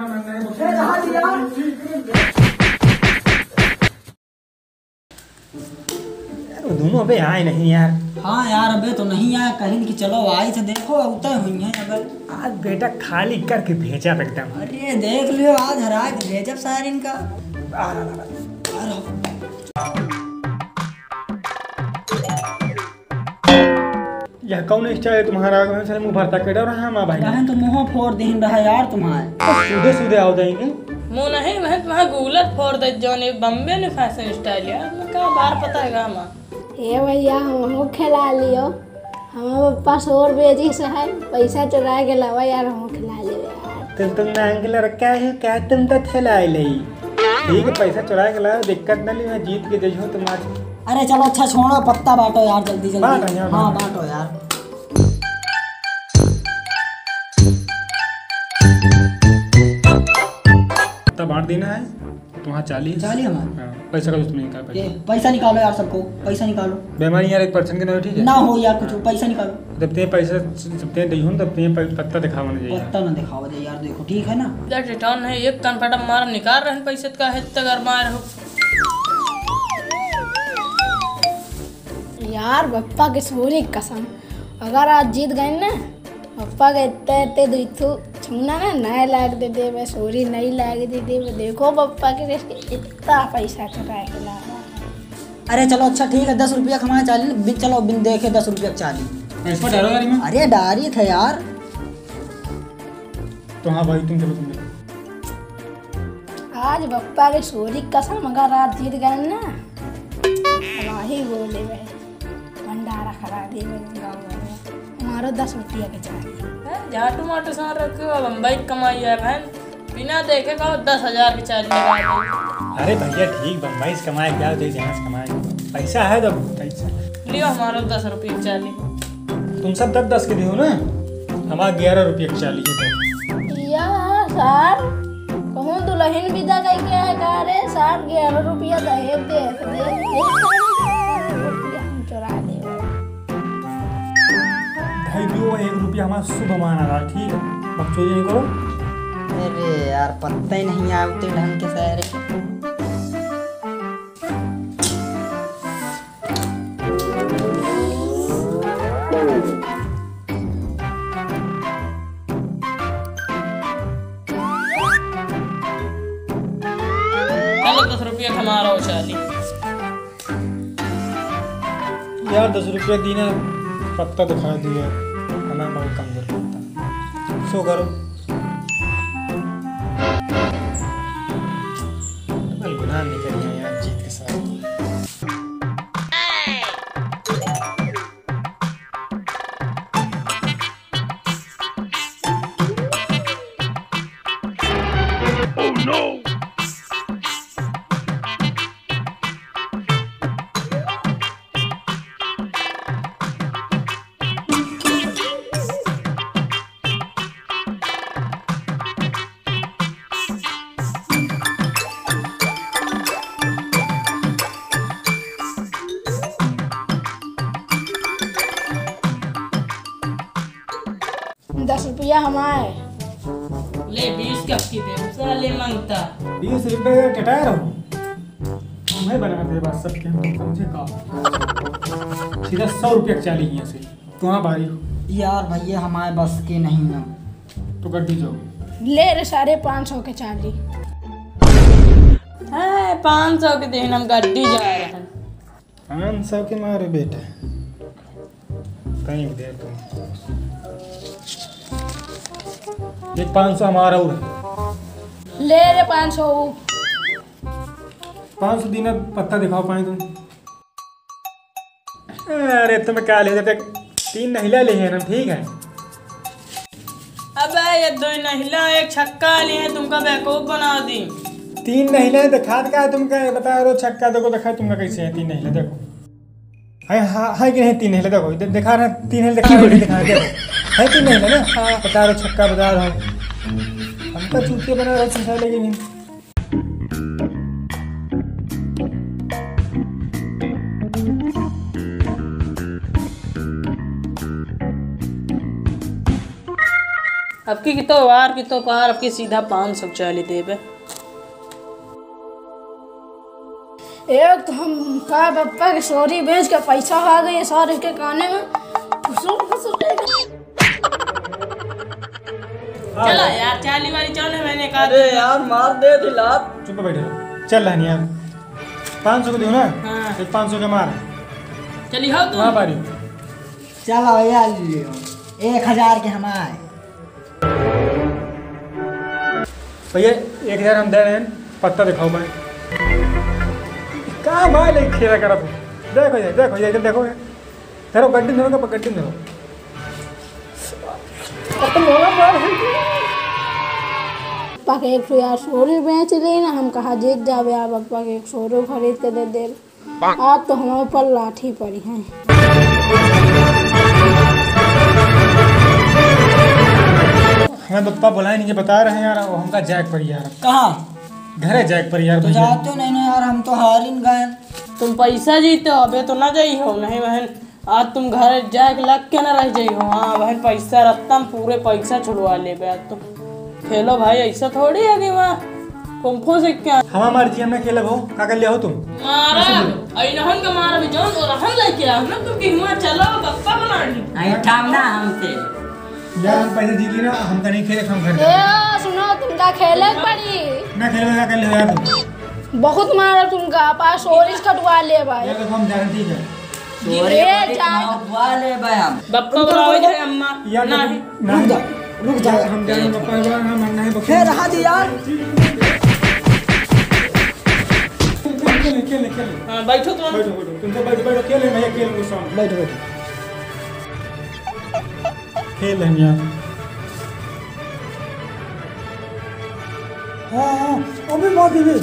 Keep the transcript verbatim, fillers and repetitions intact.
अरे, कहाँ लिया? यार, वो दोनों अबे आए नहीं यार। हाँ यार, अबे तो नहीं आया, कहीं कि चलो आई थे, देखो, उतर हुई हैं अबे। आज बेटा खाली करके भेजा एकदम। अरे देख लियो, आज हरा के भेजब सारे इनका। आ रहा, आ रहा। आ रहा। यह कौन style है तुम्हारा? साले मुंह भरता के डर रहा है, माँ भाई। बहन तो मुंह फोड़ देहिन रहा यार तुम्हारे। तो सीधे सीधे आओ जाएंगे। मुंह नहीं बहन, तुम्हारा गूलत फोड़ दे, जौन ये बम्बे ने fashion style यार, तुम्हें का बार पता है गामा। ए भैया, हमहू खेला लियो, हमारे पप्पा शोर बेजी से है, पैसा चुरा के लावा यार, हमहू खेला लियो यार। तुम, तुम नाम के लड़का हो क्या? तुम तो खेला ले। ठीक है, पैसा चुरा के लाओ, दिक्कत ना ली, मैं जीत के जइहो तुम आज। अरे चलो, अच्छा छोड़ो, पत्ता बांटो यार, जल्दी जल्दी। बांटो यार, हाँ, बांटो। बांटो यार। पत्ता बांट देना है, तुम्हारा चालीस। चालीस हमारा। हाँ, पैसा का उसमें निकाल ये पैसा। पैसा निकालो यार सबको, पैसा निकालो। बेमारी यार, एक percent के ना हो, ठीक है? ना हो यार कुछ, पैसा निकालो। जब ते पैसा, जब ते दइहो ना, तब ते प-, पत्ता दिखावा ना जाइए। पत्ता ना दिखावा जाइए यार, देखो, ठीक है ना? इधर रिटर्न है, एक कान फटा मार निकाल रहे हैं पैसे का है, तगर मार हो। यार, बप्पा के सोरी कसम, अगर आज जीत गए ना, पप्पा के इत्ते, इत्ते दुई ठू छुना ना, नए लाग दे देबे, सोरी नई लाग दे देबे। देखो पप्पा के इतना पैसा चुरा के लावा। अरे चलो, अच्छा ठीक है, दस रुपया कमाए चाली, बिन, चलो, बिन देखे दस रुपया चाली। पैसा डालो गाड़ी में। अरे डारी थे यार। तो हाँ भाई, तुम चलो, तुम चलो। आज पप्पा के सोरी कसम, अगर आज जीत गए ना, तबाही बोले भाई। भंडारा करा दे मेरे गाँव में। हमारो दस रुपया के चाहिए। हैं? झाटू माटू सार रखे हो, अब हम बाइक कमाई है बहन। बिना देखे का दस हजार के चार्ज लगा दे। अरे भैया ठीक, बम्बई से कमाए क्या, जय जहाँ से कमाए। पैसा है तो पैसा। लियो हमारो दस रुपया के चार्ज। तुम सब दस दस के दियो ना, हमारा ग्यारह रुपया के चार्ज है तो। या सार, कहूँ दुल्हन विदा कइके आए का रे? सार, ग्यारह रुपया दहेज दे, दे, दे, हम चुरा लेबे। भाई, दो एक रुपया हमारा शुभ माना रहा, ठीक है? बकचोदी नहीं करो। अरे यार, पत्ता ही नहीं आवते ढंग के सारे। चलो, दस रुपया कमा रहा हो, चाली। यार, दस रुपया दीना, पत्ता दिखा दिया, हमें बहुत कमजोर पत्ता। सो करो। गुनाह निकल गया यार, जीत के साथ। दस रुपया हमारे। ले, बीस के अबकी दे, साले मंगता। बीस रुपया का टटार हो, तुम्हें बना दे बस सबके, हम समझे का। सीधा सौ रुपया के चाली यहाँ से। तो हाँ भाई। यार भैया, हमारे बस के नहीं है। तो गड्डी जाओ। ले रे सारे पाँच सौ के चाली। हाँ, पाँच सौ के देन हम गड्डी जा रहे हैं। पाँच सौ के मारे बेटा। कहीं दे तुम। ये पाँच सौ हमारा और है। ले रे पाँच सौ। पाँच सौ दीना, पत्ता दिखाओ पाए तुम। अरे तुम का ले, जब तक तीन नहिला ले हैं ना, ठीक है। अबे ये दो नहिला एक छक्का लिए हैं, तुमका बेवकूफ बना दी। तीन नहिला है, दिखात का है तुमका, बता रहो छक्का, देखो, देखा तुमका कैसे है तीन नहिला, देखो। है, हाँ, है कि नहीं तीन नहिला, देखो, दे-, दिखा रहे हैं, तीन नहिला दिखा रहे हैं, दिखा रहे हैं, देखो। है तीन नहिला ना? हाँ। बता रहो छक्का, बता रहो। हमका चूतिया बना रहो, शीशा लेके नहीं। अबकी की तो वार की तो पार, अबकी सीधा पाँच सौ चाली देबे। एक तो हम का बप्पा के सोरी बेच के पैसा आ गए सारे के काने में। फुसुर फुसुर के। चलो यार, चाली वाली चलो, मैंने कहा अरे यार, मार दे दिला। चुप बैठ रहो। चल रहनी यार, पाँच सौ को दो ना। हाँ। एक पाँच सौ के मार। चली हो तू। हाँ बारी। चलो भैया, ले लियो। एक हजार के हमारे। भैया, एक हजार हम दे रहे हैं, पत्ता दिखाओ भाई। का भाई ले खेला करत हो? देखो ये, देखो ये, इधर देखो ये। धरो, गड्डी धरो, गड्डी धरो। पत्ता मोला मार है। पाके एक ठो यार सोरी बेच ले ना, हम कहा जीत जावे यार, बप्पा के एक सोरो खरीद के दे दे। आज तो हमारे ऊपर लाठी पड़ी है। हमें पप्पा बुलाए नहीं, ये बता रहे हैं यार, वो हमका जाए के पड़ी यार। कहाँ? घरे जाए के पड़ी यार तो भैया। जाते नहीं ना यार, हम तो हारिन गए। तुम पैसा जीते हो, अबे तो ना जाई हो, नहीं बहन, आज तुम घर जाए के लग के ना रह जाई हो। हाँ बहन, पैसा रत्ता में पूरे पैसा छुड़वा लेबे आज तुम। खेलो भाई, ऐसा थोड़ी है कि वहाँ कुंफू सीख के आ- हमार मर्जी, हम ना खेलब हो, का कर लिया हो तुम? मारा, ऐसे बोलो। ऐनहन के मारा भी जौन और हम लेके आ, हम तुम की हुआ चलो, बप्पा बना ली। नहीं, ठाम ना हमसे। यार, हम पैसे जीत ली ना, हमका नहीं खेले, हम घर ए, जाते। सुनो, तुमका खेले के पड़ी। ना खेलबे, का कर लिया यार तुम? बहुत मारा तुमका, पास ओरिस कटवा ले भाई। यार, देखो, हम गारंटी है। चोरी ये होती जाए। तो बुआ ले बे हम। बप्पा बुलावे जाए अम्मा। यार, नहीं। नहीं। रुक जा, रुक जा। हम जाए बप्पा बुलावे, हम नहीं बप्पा। हे रहा दे यार। खेल, खेल, खेल, खेल। हाँ, बैठो तुम। बैठो, बैठो। तुम सब बैठो, बैठो, खेल है भैया, खेल वो सामने। बैठो, बैठो। खेल है यार। हाँ, हाँ, अभी मार देबे।